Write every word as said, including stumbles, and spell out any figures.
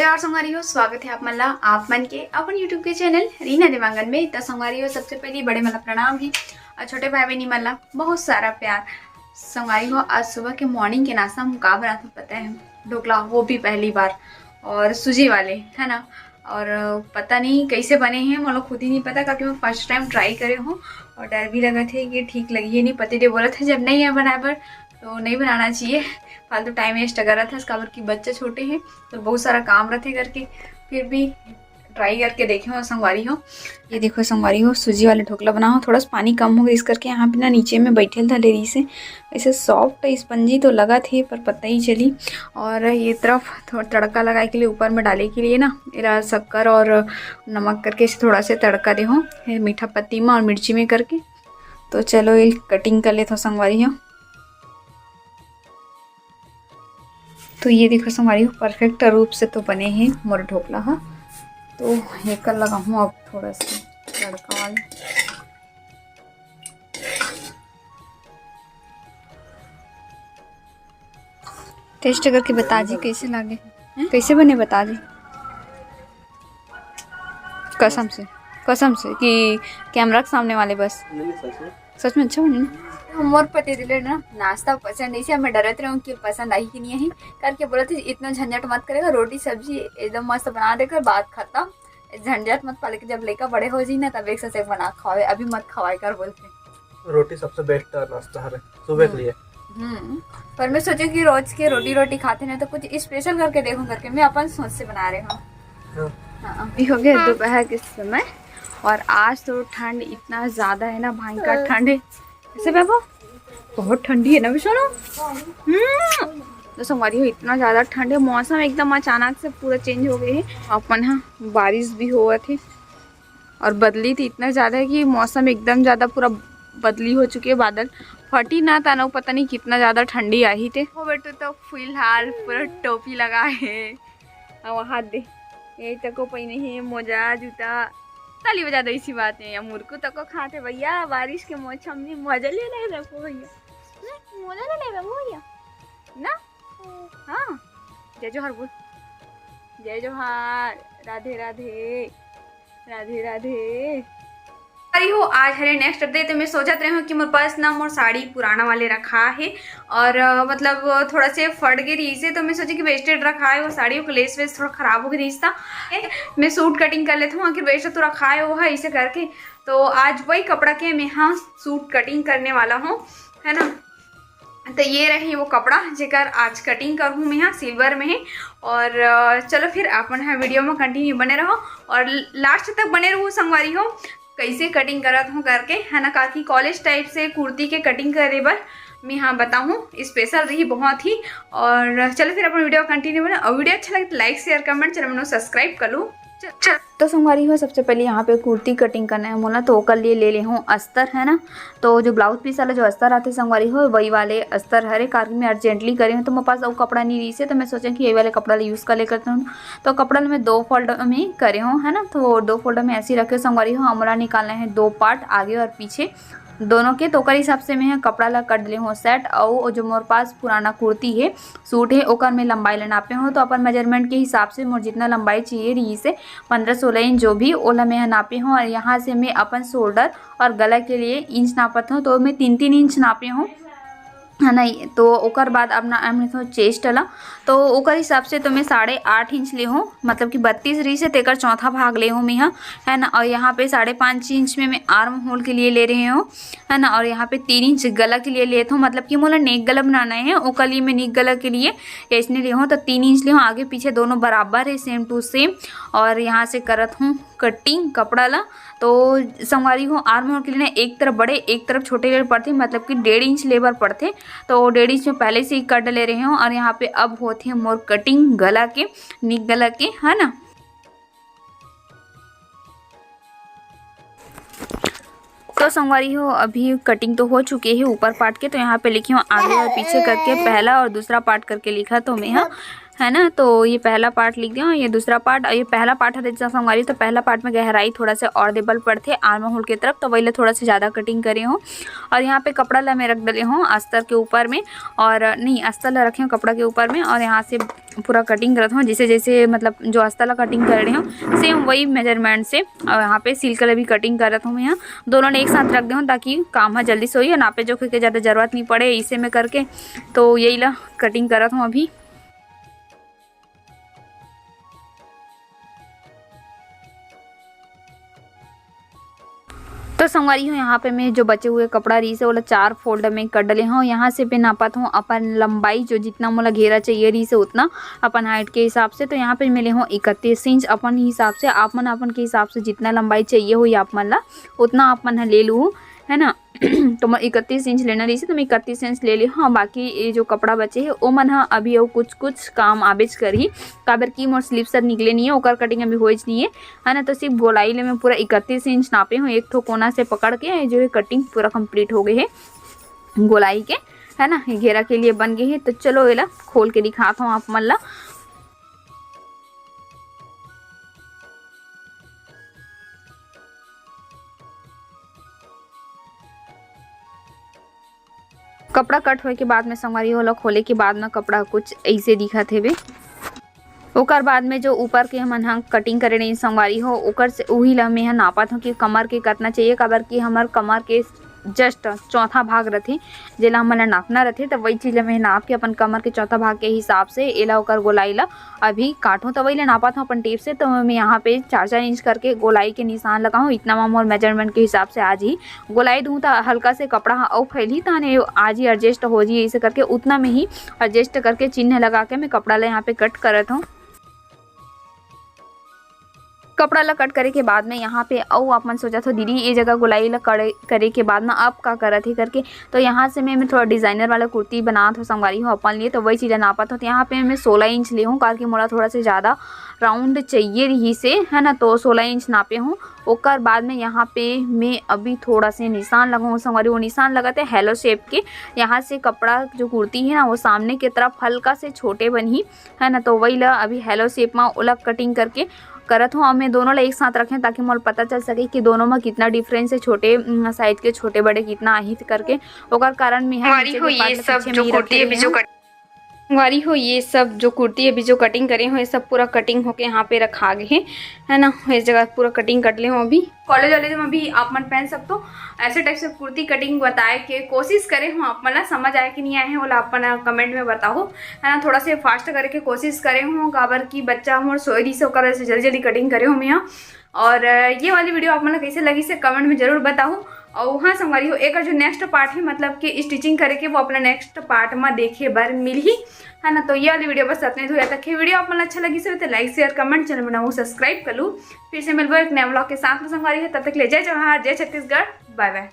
नमस्कार संगवारी हो, स्वागत है आप मन ला, आप मन के अपन YouTube के चैनल रीना देवांगन में। त संगवारी हो, सबसे पहली बड़े मन ला प्रणाम है और छोटे भाई बहनी मन ला बहुत सारा प्यार। संगवारी हो, आज सुबह के मॉर्निंग के नाश्ता हम का बनात हन पता है? ढोकला, वो भी पहली बार, और सूजी वाले, है ना। और पता नहीं कैसे बने हैं, मोला खुद ही नहीं पता, क्योंकि मैं फर्स्ट टाइम ट्राई करे हूँ और डर भी लगत है कि ठीक लगी है नहीं। पति देव बोलत हे जब नहीं है बनाए बर तो नहीं बनाना चाहिए, फालतू टाइम वेस्ट करत हस, काबर कि बच्चे छोटे हैं तो बहुत सारा काम रहते करके। फिर भी ट्राई करके देखे हो संगवारी हो। ये देखो संगवारी हो, सूजी वाले ढोकला बना हो, थोड़ा सा पानी कम हो गया, इस करके यहाँ पे ना नीचे में बैठे धले रही से ऐसे सॉफ्ट स्पंजी तो लगा थे, पर पता ही चली। और ये तरफ थोड़ा तड़का लगाए के लिए, ऊपर में डाले के लिए ना, एला शक्कर और नमक करके ऐसे थोड़ा से तड़का दे हो, ये मीठा पत्ती में और मिर्ची में करके। तो चलो, ये कटिंग कर लेते हो संगवारी हो। तो ये देखो संगवारी हो, परफेक्ट रूप से तो बने हे मोर ढोकला हा। तो एकर लगाहूँ अब थोड़ा सा तड़का वाला। टेस्ट करके बता जी कैसे लागे, हैं? कैसे बने बता जी। कसम से, कसम से कि कैमरा के सामने वाले बस। नहीं, सच में। सच में अच्छा बने ना। मोर पति दिले ना नाश्ता पसंद, इसे मैं डरत रहूँ कि पसंद आही कि नहीं आही करके बोलत हे, इतना झंझट मत करेगा, रोटी सब्जी एकदम मस्त बना देकर बात खत्म। झंझट मत पाले कि जब लइका बड़े हो जाई ना तब एक से एक बना खवावे, अभी मत खवाए कर बोलते। रोटी सबसे बेस्ट नाश्ता हरे सुबह के लिए। हम्म, पर मैं सोचूं कि रोज के रोटी रोटी खाते ना, तो कुछ स्पेशल करके देखूं करके मैं अपन सोच से बना रही हूँ। हाँ। हाँ, अभी हो गया दोपहर के समय और आज तो ठंड इतना ज़्यादा है ना, भयंकर ठंड है। ऐसे बाबू, बहुत ठंडी है ना विशालू। हम्म, तो संगवारी हो, इतना ज़्यादा ठंड है, मौसम एकदम अचानक से पूरा चेंज हो गए है। अपन हाँ, बारिश भी होवत है और बदली तो इतना ज़्यादा है कि मौसम एकदम ज़्यादा पूरा बदली हो चुकी है, बादल फटी ना ताना, पता नहीं कितना ज़्यादा ठंडी आही ते। हो बेटू, तो फिलहाल पूरा टोपी लगा है, अब हाथ दे, यही तको पहिने है मोजा जूता, ताली बजा दे, इसी बात है। मुरकू तको खाते भैया, बारिश के मौसम में मजा ले रहे रखो भैया, ना? मजा ले रहे रखो भैया ना। हाँ, जय जोहार बोल, जय जोहार, राधे राधे, राधे राधे। अरे हो, आज हरे नेक्स्ट डे, तो मैं सोचत रहे हूँ कि मोर पास ना मोर साड़ी पुराना वाले रखा है और अ, मतलब थोड़ा से फट गए रही से, तो मैं सोचे कि वेस्टेड रखा है वो साड़ी, वो लेस वेस थोड़ा खराब हो गई रही था। मैं सूट कटिंग कर लेता हूँ, आखिर वेस्ट तो रखा है वो है, इसे करके। तो आज वही कपड़ा के मैं हाँ सूट कटिंग करने वाला हूँ, है ना। तो ये रही वो कपड़ा जेकर आज कटिंग करहूँ मैं यहाँ सिल्वर में है। और अ, चलो फिर आप मन ह वीडियो में कंटिन्यू बने रहो और लास्ट तक बने रहो संगवारी हो, कैसे कटिंग करत हूँ करके, है ना। काकि कॉलेज टाइप से कुर्ती के कटिंग करे बर मैं यहाँ बताहूँ, स्पेशल रही बहुत ही। और चलो फिर अपन वीडियो कंटिन्यू बने, और वीडियो अच्छा लगे तो लाइक शेयर कमेंट चैनल में सब्सक्राइब कर लो। चल, चल। तो संगवारी हो, सबसे पहले यहाँ पे कुर्ती कटिंग करना है मोला, तो ओकर लिए ले ले हूँ अस्तर, है ना। तो जो ब्लाउज पीस वाला जो अस्तर आते संगवारी हो, वही वाले अस्तर हरे, कारन मैं अर्जेंटली करे हूँ, तो मोर पास अउ कपड़ा नहीं रही से, तो मैं सोचे कि यही वाले कपड़ा ला यूज़ कर ले करता हूँ। तो कपड़ा ला मैं दो फोल्ड में करे हूँ, है ना। तो दो फोल्ड में ऐसे ही रखे संगवारी हो, हमला निकालना है दो पार्ट, आगे और पीछे दोनों के। तो ओकर हिसाब से मैं कपड़ा ला कट ले हूँ सेट, अउ जो मोर पास पुराना कुर्ती है, सूट है, ओकर मैं लंबाई ला नापे हूँ। तो अपन मेजरमेंट के हिसाब से मोर जितना लंबाई चाहिए रही से, पंद्रह सोलह इंच जो भी, ओला मैं ह नापे हूँ। और यहाँ से मैं अपन शोल्डर और गला के लिए इंच नापत हूँ, तो मैं तीन तीन इंच नापे हूँ, है ना। तो ओकर बाद अब ना, हम तो चेस्ट ला, तो ओकर हिसाब से तो मैं साढ़े आठ इंच ले हूँ, मतलब कि बत्तीस रही से तेकर चौथा भाग ले हूँ मैं यहाँ, है ना। और यहाँ पे साढ़े पाँच इंच में मैं आर्म होल के लिए ले रही हूँ, है ना। और यहाँ पे तीन इंच गला के लिए लेत हूँ, मतलब कि मोला नेक गला बनाना है, ओकर लिए मैं नेक गला के लिए ऐसने ले हूँ, तो तीन इंच ले हूँ, आगे पीछे दोनों बराबर है, सेम टू सेम। और यहाँ से करत हूँ कटिंग कपड़ा ला। तो संगवारी हो, आर्म होल के लिए ना एक तरफ बड़े एक तरफ छोटे ले पड़ते, मतलब कि डेढ़ इंच ले बर पड़ते। तो डेढ़ इंच में पहले से ही कट ले रहे हूँ। और यहाँ पे अब होते हैं मोर कटिंग गला के, नेक गला के, है ना। तो संगवारी हो, अभी कटिंग तो हो चुके है ऊपर पार्ट के, तो यहाँ पे लिखी हूँ आगे और पीछे करके पहला और दूसरा पार्ट करके लिखा, तो मैं यहाँ है ना। तो ये पहला पार्ट लिख दिया, ये दूसरा पार्ट और ये पहला पार्ट है। जैसा संगवारी, तो पहला पार्ट में गहराई थोड़ा सा और देबल पड़थे आर्म होल के तरफ, तो वही ला थोड़ा सा ज़्यादा कटिंग करे हूँ। और यहाँ पे कपड़ा ला मैं रख डले हूँ अस्तर के ऊपर में, और नहीं, अस्तर ला रखे हूँ कपड़ा के ऊपर में, और यहाँ से पूरा कटिंग करत हूँ। जैसे जैसे मतलब जो अस्तर ला कटिंग कर रहे हूँ, सेम वही मेजरमेंट से। और यहाँ पे सिल्क ला भी कटिंग करत हूँ मैं, यहाँ दोनों ने एक साथ रख दे हूँ ताकि काम है जल्दी से होई और नापे जोखे के ज़्यादा जरूरत नहीं पड़े इसे में करके। तो यही ला कटिंग करत हूँ अभी। तो संगवारी हो, यहाँ पे मैं जो बचे हुए कपड़ा रही से, ओला चार फोल्ड में कर डले हूँ। यहाँ से मैं नापत हूँ अपन लंबाई, जो जितना मोला घेरा चाहिए रही से उतना अपन हाइट के हिसाब से। तो यहाँ पे मैं ले हूँ इकतीस इंच अपन हिसाब से। आप मन अपन के हिसाब से जितना लंबाई चाहिए हुई आप मन ला, उतना आप मन ह ले लू, है ना। तो मैं इकतीस इंच लेना रही से, तो मैं इकतीस इंच ले ली। हाँ, बाकी ये जो कपड़ा बचे है, ओ मन ह अभी अउ कुछ कुछ काम आबेच करही, काबर कि मोर स्लीव सर निकले नहीं है, ओकर कटिंग अभी होएच नहीं है, है ना। तो सिर्फ गोलाई ले मैं पूरा इकतीस इंच नापे हूँ, एक ठो कोना से पकड़ के। ये जो है कटिंग पूरा कंप्लीट हो गई है गोलाई के, है ना, ये घेरा के लिए बन गई है। तो चलो एला खोल के दिखात हूँ आप मन ला। कपड़ा कट होए के बाद में संगवारी हो, ओला खोले के बाद में कपड़ा कुछ ऐसे दिखत हेवे। ओकर बाद में जो ऊपर के हमन ह कटिंग करे रही संगवारी हो, ओकर से उही ला मैं ह नापत हूँ कि कमर के कतना चाहिए, काबर कि हमर कमर के जस्ट चौथा भाग रथे, जेला हमन ला नापना रथे। तो वही चीज ला मैं नाप के अपन कमर के चौथा भाग के हिसाब से एला ओकर गोलाई ला अभी काटूँ। तो वही ला नापत हूँ अपन टेप से। तो मैं यहाँ पे चार चार इंच करके गोलाई के निशान लगाऊँ, इतना में मोर मेजरमेंट के हिसाब से आ जाही। गोलाई दूँ तो हल्का से कपड़ा ह अउ फैलही, ताने आज ही एडजस्ट हो जाही, ऐसे करके उतना में ही एडजस्ट करके चिन्ह लगा के मैं कपड़ा ला यहाँ पे कट करत हूँ। कपड़ा ला कट करे के बाद में यहाँ पे अउ आप मन सोचत हो, "दीदी, ये जगह गोलाई ला कड़े-, करे के बाद में अब का करत हे?" करके। तो यहाँ से मैं, मैं थोड़ा डिजाइनर वाला कुर्ती बनात हो संगवारी हो अपन लिए, तो वही चीज़ नापत हो। तो यहाँ पे मैं सोलह इंच ले हूँ, काबर कि मोला थोड़ा से ज़्यादा राउंड चाहिए रही से, है ना, तो सोलह इंच नापे हूँ। ओकर बाद में यहाँ पे मैं अभी थोड़ा से निशान लगाऊँ संगवारी, वो निशान लगाते हेलो शेप के। यहाँ से कपड़ा जो कुर्ती है ना, वो सामने की तरफ हल्का से छोटे बनही, है ना। तो वही ला अभी हेलो शेप में ओला कटिंग करके करत हूँ। और मैं दोनों ला एक साथ रखें ताकि मोला पता चल सके कि दोनों में कितना डिफरेंस है, छोटे, उम, साइज के छोटे बड़े कितना आही करके। ओकर कारण मैं यहाँ संगवारी नीचे हो, के ये पार्ट ला सब पीछे जो में ही कुर्ती रखे अभी जो हूँ। कट-, संगवारी हो, ये सब जो कुर्ती अभी जो कटिंग करे हो, ये सब पूरा कटिंग होके यहाँ पे रखा गए है, है ना। इस जगह पूरा कटिंग कट ले हो अभी। कॉलेज वॉलेज में भी आप मन पहन सकते हो। ऐसे टाइप से कुर्ती कटिंग बताए के कोशिश करे हो, आप मन ला समझ आए कि नहीं आए हैं, ओला आप मन कमेंट में बताओ, है ना। थोड़ा से फास्ट करे के कोशिश करे हो, काबर कि बच्चा मोर सोए रही से, ओकर वजह से जल्दी जल्दी कटिंग करे हो मैं यहाँ। और, अ, ये वाली वीडियो आप मन ला कैसे लगी से कमेंट में जरूर बताओ। और हाँ संगवारी हो, एक जो नेक्स्ट पार्ट है, मतलब कि स्टिचिंग करे के, वो अपना नेक्स्ट पार्ट में देखे बर मिलही, है ना। तो ये वाली वीडियो बस अतने दूर तक है। वीडियो आप मन ला अच्छा लगी से तो लाइक, शेयर, कमेंट, चैनल बनाओ, सब्सक्राइब कर लू। फिर से मिलबो एक नया व्लॉग के साथ में संगवारी हो, तब तक ले जय जोहार, जय छत्तीसगढ़, बाय बाय।